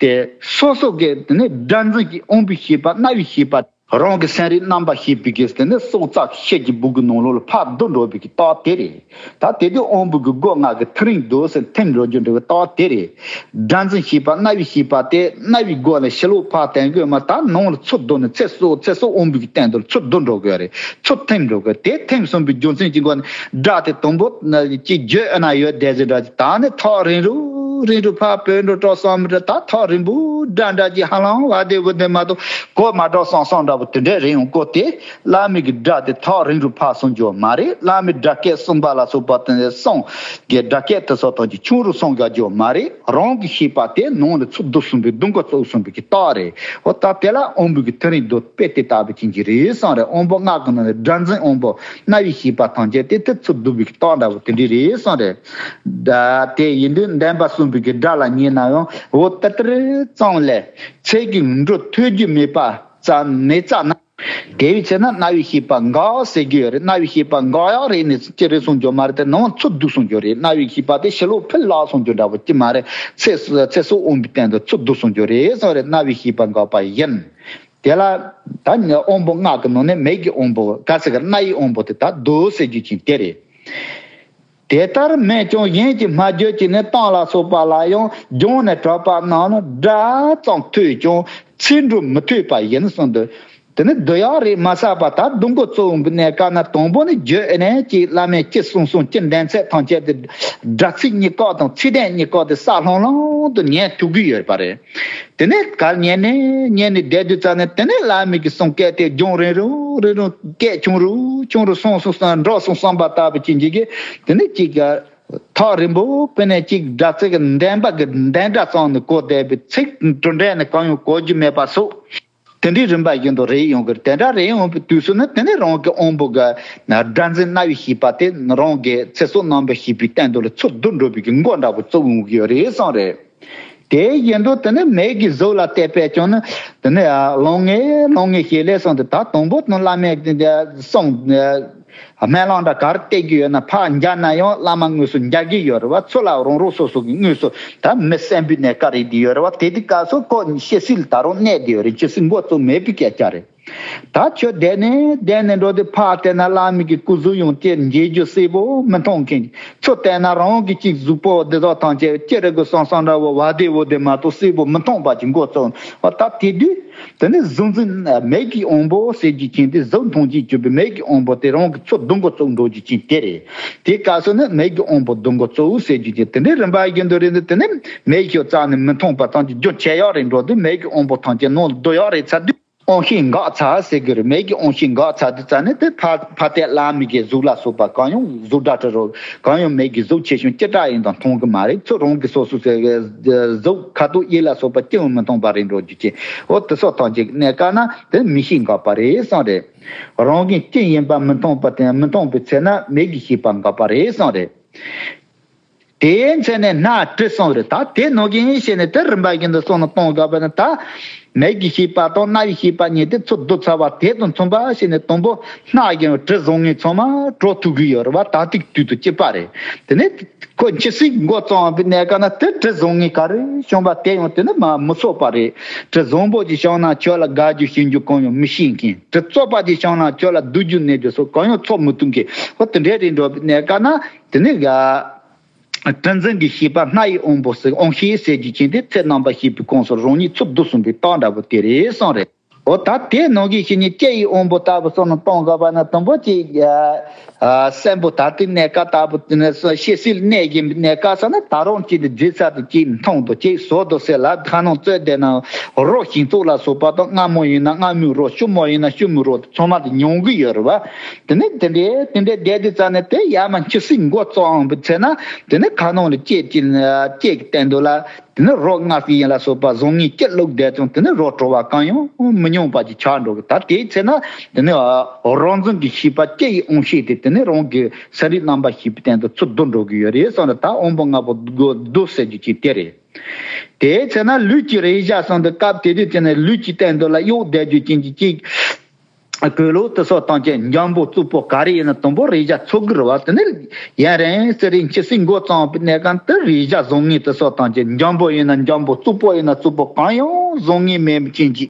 དེ་སོ་སོ་གི་དེ་ནས་སྒྲ་འཛིན་གྱི་དབང་པོའི་ཤེས་པ། རྣ་བའི་ཤེས་པ། རང་གི་སེམས་རིག་རྣམ་པར་ཤེས་པའི་གི་དེ་ནས་སྲོག་རྩ་ཤེད་ཀྱི་སྦུག་གི་ནང་ལོགས་ལ་ཕར་བསྡུ་འགྲོ་བའི་གི་རྟགས་དེ་རེད། ད་དེ་དུས་དབང་པོ་གི་སྒོ་ལྔ་གི་ཐག་རིང་དུ་ཟེར་ཐིམ་འགྲོ་རྒྱུ་འདྲ་བའི་རྟགས་དེ་རེད། སྒྲ་འཛིན་ཤེས་པ། རྣ་བའི་ཤེས་པ་དེ་རྣ་བའི་སྒོ་ལ་ཕྱི་ལོགས་ཕར་བསྟན་དགོས་མ། ད་ནང་ལ་ཚུར་བསྡུ་ནས་ཚེ་སྲོག་ཚེ་སྲོག་དབང་པོ་གི་སྟེང་དུ་ཚུར་བསྡུ་འགྲོ་དགོས་རེད། ཚུར་ཐིམ་འགྲོ་དགོས། དེ་ཐིམ་སོང་བའི་རྒྱུ་མཚན་གྱི་སྒོ་ནས་སྒྲ་དེ་དང་པོ་ཅིག་བརྗོད་ཨེ་ན་ཡོད་བསྡད་ཟེར་འདྲ་ཅིག་ད་ནི་ཐག་རིང་རུ་རིང་རུ་ཕར་བུད་འགྲོ་གྲབས་བསམ་འདྲ། ད་ཐག་རིང་པོ་སྒྲ་འདྲ་ཅིག་ཧ་ལམ་བ་དེ་བུ་དེ་མ་གཏོགས་གོ་མ་གྲབས་བསམ་བསམ་འདྲ་པོ་དེ་འདྲ་རེད་ཡོང་གོ་དེ། བླ་མའི་གི་སྒྲ་དེ་ཐག་རིང་རུ་ཕར་གསུང་རྒྱུ་མ་རེད། བླ་མའི་སྒྲ་སྐད་གསུངས་པ་ལ་སོགས་པ་དེ་གསུང་གི་སྒྲ་སྐད་དེ་ཚོ་དང་ཅིག་ཆུང་རུ་གསུང་དགོས་རྒྱུ་མ་རེད། རང་གི་ཤེས་པ་དེ་ནང་ལ་ཚུར་བསྡུ་གསུངས་པའི་བསྡུ་འགོ་བཙུགས་གསུངས་པའི་གི་རྟགས་རེད། འོ་ད་དེ་ལ་དབང་པོའི་གི་ཐག་རིང་དུ་དཔེ་དེ་ལྟ་བུ་ཅན་གྱི་རེད་གསུངས་རེད། དབང་པོ་ལྔ་གི་ནང་ནས་སྒྲ་འཛིན་དབང་པོ་རྣ་བའི་ཤེས་པ་ཐམས་ཅད་དེ་དེ་ཚུར་བསྡུ་བའི་གི་རྟགས་འདྲ་བོ་དེ་འདྲ་རེད་གསུངས་རེད། ད་དེ་ཡིན་དུས་འདོན་པ་གསུམ་པའི་གི་སྒྲ་ལ་ཉན་ན་ཡང་འོ་ད་ལྟར་ཙམ་ལས་ཚིག་གི་འགྲོ་ཐོས་རྒྱུ་མེད་པ་ཙམ་མེད་ཙམ་ན། དེ་བས་ཆེ་ན་རྣ་བའི་ཤེས་པ་འགག་ཟེར་རྒྱུ་ཡོད་རེད། རྣ་བའི་ཤེས་པ་འགག་ཡག་རེད་ནས་ཅི་རེད་གསུང་རྒྱུ་མ་རེད། དེ་ནང་ཚུར་བསྡུ་གསུང་རྒྱུ་རེད། རྣ་བའི་ཤེས་པ་དེ་ཕྱི་ལོགས་ཕུད་ལ་གསུང་རྒྱུ་འདྲ་པོ་ཅི་མ་རེད། ཚེ་ཚེ་སྲོག་དབང་པོའི་སྟེང་དུ་ཚུར་བསྡུ་གསུང་རྒྱུ་རེད་གསུངས་རེད། རྣ་བའི་ཤེས་པ་འགག་པ་ཡིན། དེ་ལ་ད་ནི་དབང་པོ་ལྔ་གི་ནང་ནས་མིག་གི་དབང་པོ་ག་ཟེར་གི་རྣ་ཡི་དབང་པོ་དེ་ད་རྡོ་ཟེར་རྒྱུ་ཅན་དེ་རེད། དེ་ལྟར་མིན་ཀྱང་གཞན་གྱིས་སྨྲ་བརྗོད་ཀྱི་ནི་གཏམ་ལ་སོགས་པ་ལ་ཡང་སྦྱངས་ནས་གྲགས་པ་རྣམས་ནི་སྒྲ་ཙམ་ཐོས་ཀྱང་ཚིག་འབྲུ་མི་ཐོས་པ་ཡིན་གསུངས་འདུག་དེ་ནི་བསྡུ་ཡག་རེད་མ་ཟད་པ། ད་བསྡུ་འགོ་བཙུགས་པའི་གནས་སྐབས་ན་དང་པོ་ནི་བརྗོད་ཨེ་ནས་ཀྱི་བླ་མས་ཅི་གསུངས་གསུངས་ཀྱི་འདོན་ཚད་ཐམས་ཅད་དེ་སྒྲ་ཚིག་གཉིས་ཀ་དང་ཚིག་དོན་གཉིས་ཀ་དེ་ས་ལྷང་ལྷང་དུ་ཉན་ཐུབ་ཀྱི་ཡོད་པ་རེད། དེ་ནས་གར་ཉན་ནས་ཉན་ནས་བསྡད་དུས་ཙམ་ནས་དེ་ནས་བླ་མའི་གི་གསུང་སྐད་དེ་སྦྱོང་རན་རུ་རན་རུ་སྐད་ཆུང་རུ་ཆུང་རུ་སོང་སོང་སོང་འགྲོ་སོང་བསམ་པ་ལྟ་བུ་ཅན་གྱི་གི་དེ་ནས་ཅིག་ཐག་རིང་པོ་དཔེར་ན་ཅིག་སྒྲ་ཚིག་གི་འདོན་པ་གི་འདོན་སྒྲ་ཙམ་ནས་གོ་བསྡད་པའི་ཚིག་དྲུག་འདྲ་ནས་གང་ཡང་གོ་རྒྱུ་མེད་པ་སོགས། དེ་འདྲའི་རིམ་པ་བཞིན་དུ་རེད་ཡོང་གི་རེད། དེ་འདྲ་རེད་ཡོང་བའི་དུས་སུ་ནི་དེ་ནི་རང་གི་དབང་པོ་གི་སྒྲ་འཛིན་རྣ་བའི་ཤེས་པ་དེ་རང་གི་ཚེ་སྲོག་རྣམ་པར་ཤེས་པའི་སྟེང་དུ་ལ་ཚུར་བསྡུ་འགྲོ་བའི་གི་འགོ་འདྲ་པོ་བཙུགས་ཡོང་གི་ཡོད་རེད་གསུངས་རེད། དེ་བཞིན་དུ་དེ་ནི་མིག་གི་གཟུགས་ལ་བལྟས་པས་ཀྱང་ནི་དེ་ནི་ལོང་ངེ་ལོང་ངེ་ཞེས་ལས་གསུངས་ཏེ། ད་དང་པོ་དང་བླ་མས་གསུངས། སྨོན་ལམ་འདྲ་ག་རེ་བལྟས་ཀྱི་ཡོད་ན་ཕར་མཇལ་ན་ཡང་བླ་མ་དངོས་སུ་མཇལ་གྱི་ཡོད་རེད་བ། ཚུར་ལ་རང་རང་སོ་སོ་གི་དངོས་སུ་ད་མི་གསན་པའི་གནས་སྐབས་རེད་དེ་ཡོད་རེད་བ། དེ་དུས་སྐབས་སུ་ཁོ་ཤི་སྲིད་ད་རུང་གནས་དེ་ཡོད་རེད། ཤི་སྲིད་འགོ་བཙུགས་མེད་པའི་སྐད་ཆ་རེད། ད་ཁྱོད་བསྡད་ནས་བསྡད་ནས་འགྲོ་དུས་ཕར་བལྟས་ན་བླ་མའི་གི་སྐུ་གཟུགས་ཡང་ཅི་མཇལ་རྒྱུ་གསལ་པོ་མི་མཐོང་མཁན། ཚུར་བལྟས་ན་རང་གི་ཅིག་གཟུགས་པོ་འདི་དག་ཐམས་ཅད་ཅི་རེད་གི་བསམ་བསམ་འདྲ་བོ་བ་དེ་བོ་དེ་མ་གཏོགས་གསལ་པོ་མི་མཐོང་བ་ཅིག་འགོ་བཙུགས། ཨ་ད་དེ་དུས་དེ་ནི་གཟུགས་འཛིན་མིག་གི་དབང་པོ་ཟེར་རྒྱུ་ཅན་དེ། གཟུགས་མཐོང་བྱེད་གྱུར་པའི་མིག་གི་དབང་པོ་དེ་རང་གི་ཚུར་བསྡུ་འགོ་བཙུགས་འགྲོ་རྒྱུ་ཅན་དེ་རེད། དེའི་སྐབས་སུ་ནི་མིག་གི་དབང་པོ་བསྡུ་འགོ་བཙུགས་ཟེར་རྒྱུ་ཅན་དེ་འདྲའི་རིམ་པ་བཞིན་དུ་རེད་འདུག་དེ་ནི་མིག་ཤོག་རྩ་ནས་མི་མཐོང་བ་ཐམས་ཅད་རྒྱུན་ཆད་ཡག་རེད་འགྲོ་དུས་མིག་གི་དབང་པོ་ཐམས་ཅད་ནང་ལ་བསྡུ་ཡག་རེད་ཚར་དུས། དབང་ཤེས་འགག་ཚར་ཟེར་གི་རེད། མིག་གི་དབང་ཤེས་འགག་ཚར་དུས་ཙ་ནས་དེ་ཕ་ཕ་སྟེ་བླ་མའི་གི་གཟུགས་ལ་སོགས་པ་གང་ཡང་གཟུགས་སྒྲ་དྲི་རོ་གང་ཡང་མིག་གི་གཟུགས་ཆེ་ཆུང་ཅི་འདྲ་ཡིན་དང་མཐོང་གི་མ་རེད། ཚུར་རང་གི་སོ་སོ་གཟུགས་ཁ་དོག་དབྱིབས་ལ་སོགས་པ་ཅི་ཡང་མི་མཐོང་བ་རེད་འགྲོ་རྒྱུ་ཅན། འོ་དེ་སོགས་ཐམས་ཅད་གནས་སྐབས་ན་དེ་མིག་ཤེས་འགག་པ་རེད་གསུངས་རེད། རང་གི་ཅི་ཡིན་པ་མི་མཐོང་བ་དེ་མི་མཐོང་བའི་ཚེ་ན་མིག་གི་ཤེས་པ་འགག་པ་རེད་གསུངས་རེད། དེའི་ཚེ་ནས་སྣ་དྲི་གསུངས་རེད། ད་དེ་ནང་བཞིན་བྱས་ནས་དེ་རིམ་པ་བཞིན་དུ་སོང་ནས་གཏོང་དགོས་པ་ནི། ད་མིག་གི་ཤེས་པ་དང་རྣ་བའི་ཤེས་པ་གཉིས་དེ་ཚུར་བསྡུ་ཚར་བ་དེ་དང་མཚུངས་པ་བྱས་ནས་དང་པོ་སྣ་བཞིན་དྲི་བཟང་ངན་ཚང་མ་གྲོལ་ཐུབ་ཀྱི་ཡོད་རེད་བ། ད་ཐེངས་དུས་དང་གཅིག་པ་རེད། དེ་ནས་ཁོ་འཆི་སྲིད་འགོ་བརྩམས་པའི་གནས་སྐབས་ན་དེ་དྲི་བཟང་ངན་ག་རེ་བྱུང་བ་དེ་ཡང་དེ་ནི་མ་མི་ཚོགས་པ་རེད། དྲི་བཟང་པོ་ཅིག་བྱུང་ན་ཁྱོད་ལ་དགའ་རྒྱུ་ཞེན་རྒྱུ་གང་ཡང་མི་བྱེད་མཁན། དྲི་བཙོག་པ་ཅིག་བྱུང་ན་ཁྱོད་ལ་སྡུག་རྒྱུ་ནད་རྒྱུ་སོགས་གང་ཡང་ཚོར་མི་ཐུབ་མཁན། ཁོ་དེ་འདྲའི་རིགས་འགྲོ་བའི་གནས་སྐབས་ན་དེ་ནི་ཡ། དྲི་འཛིན་གྱི་ཤེས་པ་སྣ་ཡི་དབང་པོ་ཟེར་དབང་ཤེས་ཟེར་རྒྱུ་ཅན་དེ་ཚེ་རྣམ་པར་ཤེས་པའི་ཁོངས་སུ་རང་ཉིད་ཚུར་བསྡུ་གསུངས་པའི་རྟགས་འདྲ་པོ་དེ་རེད་གསུངས་རེད། འོ་ད་དེ་ནང་གི་ཤེས་ཉིད་ལྕེ་ཡི་དབང་པོ་ལྟ་བུ་སོགས་ནང་གཏོང་དགོས་པ་ན། དང་པོ་ཅིག་ཡ། ཨ་སྲིན་པོ་ད་ལྟའི་གནས་སྐབས་ལྟ་བུ་དེ་ནས་སོ་ཤི་སྲིད་གནས་ཀྱི་གནས་སྐབས་སོགས་ན་ད་རུང་ཅིག་ཏུ་རྗེས་ཚར་དུ་ཅིག་མཐོང་དུ་ཅིག་བཟོ་དུ་ཟེར་ལ་ཁ་ནང་རྩོད་བསྡད་ན་རོ་ཞིང་བཙོག་ལ་སོགས་པ་དང་། མངར་མོ་ཡིན་ན་མངར་མོའི་རོ། ཞུ་མོ་ཡིན་ན་ཞུ་མོའི་རོ་ཚང་མ་དེ་མྱོང་གི་ཡོད་རེད་བ། དེ་ནས་དེ་འདྲའི་དེ་འདྲའི་བསྡད་དུས་ཙ་ནས་དེ་ཡ་མ་འཆི་སྲིད་འགོ་བརྩམས་པའི་ཚེ་ན་དེ་ནས་ཁ་ནང་ལ་ལྕེ་ཅིག་ལྕེ་གི་སྟེང་དུ་ལ། དེ་ནི་རོ་ལྔ་པའི་ཡིན་ལ་སོགས་པ་གཟུགས་བརྙན་ཅི་བླུགས་བསྡད་ཀྱང་དེ་ནི་རོ་བྲོ་བ་གང་ཡང་མི་མྱོང་བ་ཅིག་ཆགས་འགྲོ་གི། ད་དེའི་ཚེ་ན་དེ་ནི་རང་བྱུང་གི་ཤེས་པ་ཅི་ཡིས་དབང་ཤེས་ཏེ་དེ་ནི་རང་གི་ས་རིག་རྣམ་པར་ཤེས་པའི་སྟེང་དུ་ཚུར་ལྡོག་འགྲོ་གི་ཡོད་རེད་བསམ་ནས། ད་དབང་པོ་ལྔ་པོ་སྒོ་ལྡོག་ཟེར་རྒྱུ་ཅིག་དེ་རེད། དེའི་ཚེ་ན་ལུས་ཀྱི་རེག་བྱ་སོགས་འདི་སྐབས་དེ་དུས་དེ་ནས་ལུས་ཀྱི་སྟེང་དུ་ལ་གཡོགས་བསྡད་རྒྱུ་ཅན་གྱི་ཅིག་གོས་ལོག་དེ་སོགས་དང་བཅས་འཇམ་པོ་རྩུབ་པོ་ག་རེ་ཡིན་ན་དུམ་བུ་རེག་བྱ་ཚོགས་ཀྱི་རེད་བ། དེ་ནས་ཡན་རིང་ཟེར་རིང་ཁྱི་སྲིན་མགོ་གཙང་པའི་གནས་སྐབས་དུ་རེག་བྱ་གཟུགས་བརྙན་དེ་སོགས་དང་བཅས་འཇམ་པོ་ཡིན་ན་འཇམ་པོ་རྩུབ་པོ་ཡིན་ན་རྩུབ་པོ་གང་ཡང་གཟུགས་བརྙན་མེད་པ་ཅན་གྱི།